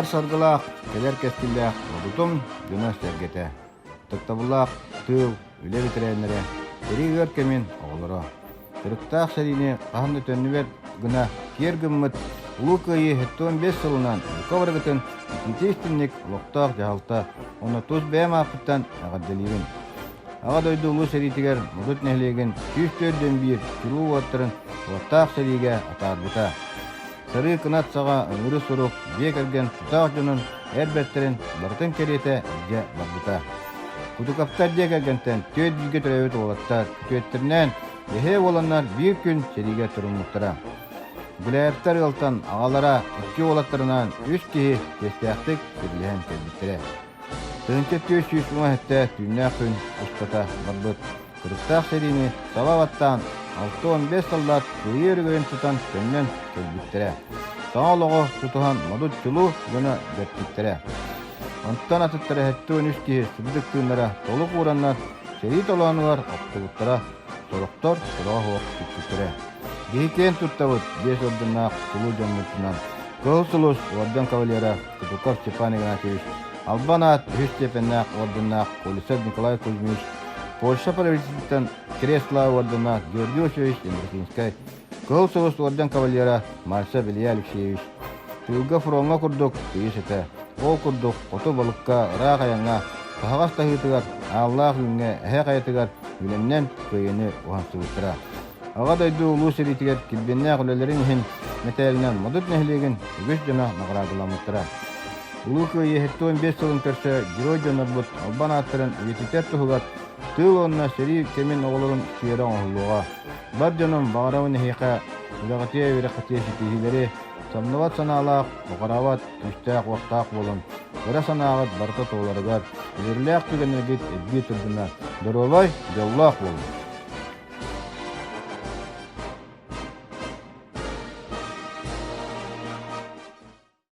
Барар саргылаах, кэлэр кэскиллээх Модутум дьоно-сэргэтэ, ытыктабыллаах тыыл, үлэ бэтэрээннэрэ, сэрии ыар кэмин оҕолоро. Кырыктаах сэриини хаһан да төннүбэт гына киэр гыммыт Улуу Кыайыы 75 сылынан бука барыгытын итиитэ истинник олохтоох дьаһалта уонна тус бэйэм ааппыттан эҕэрдэлиибин. Аҕа дойду Улуу сэриитигэр Модут нэһилиэгин 141 чулуу уоттарын уоттаах сэриигэ атаарбыта. Сарыы кынат саҕа ыҥырыы сурук дьиэ кэргэн тутаах дьонун эр бэртэрин барытын кэриэтэ илдьэ барбыта. Кутуковтар дьиэ кэргэнтэн түөрт бииргэ төрөөбүт уолаттар күтүөттэринээн эһээ уоланнар биир күн сэриигэ туруммуттара. Гуляевтар ыалтан аҕалара икки уолаттарынаан үс киһи чиэстээхтик сэриилэһэн кэлбиттэрэ. 1417 түүннээх күн устата барбыт Кырыктаах сэриини саба баттаан, 65 саллаат кыайыы өрөгөйүн тутан төннөн кэлбиттэрэ. Саҥа олоҕу тутуһан модут чулуу дьоно дэппиттэрэ. Онтон атыттара 73 киһи сырдык тыыннара толук уураннар сэрии толоонугар охтубуттара, сорохтор сураҕа суох сүппүттэрэ. Биһи киэн туттабыт биэс орденнаах чулуу дьоммутунан Кыһыл Сулус орден кавалера Кутуков Степан Игнатьевич, Албан аат үһүс степеннээх орденнаах Колесов Николай Кузьмич, Польша правительствоттан Крест Славы орденнаах Георгий Васильевич Ендеркинскай, Кыһыл Сулус орден кавалера Мальцев Илья Алексеевич, тыылга фроҥҥа курдук тыйыс этэ. Ол курдук хоту балыкка, ыраах айаҥҥа, таһаҕас таһыытыгар, ааллаах үүҥҥэ, эһэ хайатыгар үлэннэн кыайыыны уһансыбыттара. Аҕа дойду Улуу сэриитигэр килбиэннээх үлэлэрин иһин мэтээлинэн Модут нэһилиэгин үгүс дьоно наҕараадаламмыттара. Улуу Кыайыы 75 сылын көрсө герой дьоннорбут албан ааттарын үйэтитэр туһугар тыыл уонна сэрии кэмин оҕолорун сиэрэ оҥоһуллуоҕа. Бар дьонум баҕарабын эһиэхэ үлэҕитиэ үөрэххитиэ ситиһиилэри, самныбат санаалаах, уҕараабат күүстээх-уохтаах буолун, ыра санааҕыт барыта туоларыгар, үөрүүлээх түгэннэргит элбии турдуна, доруобай, дьоллоох буолун!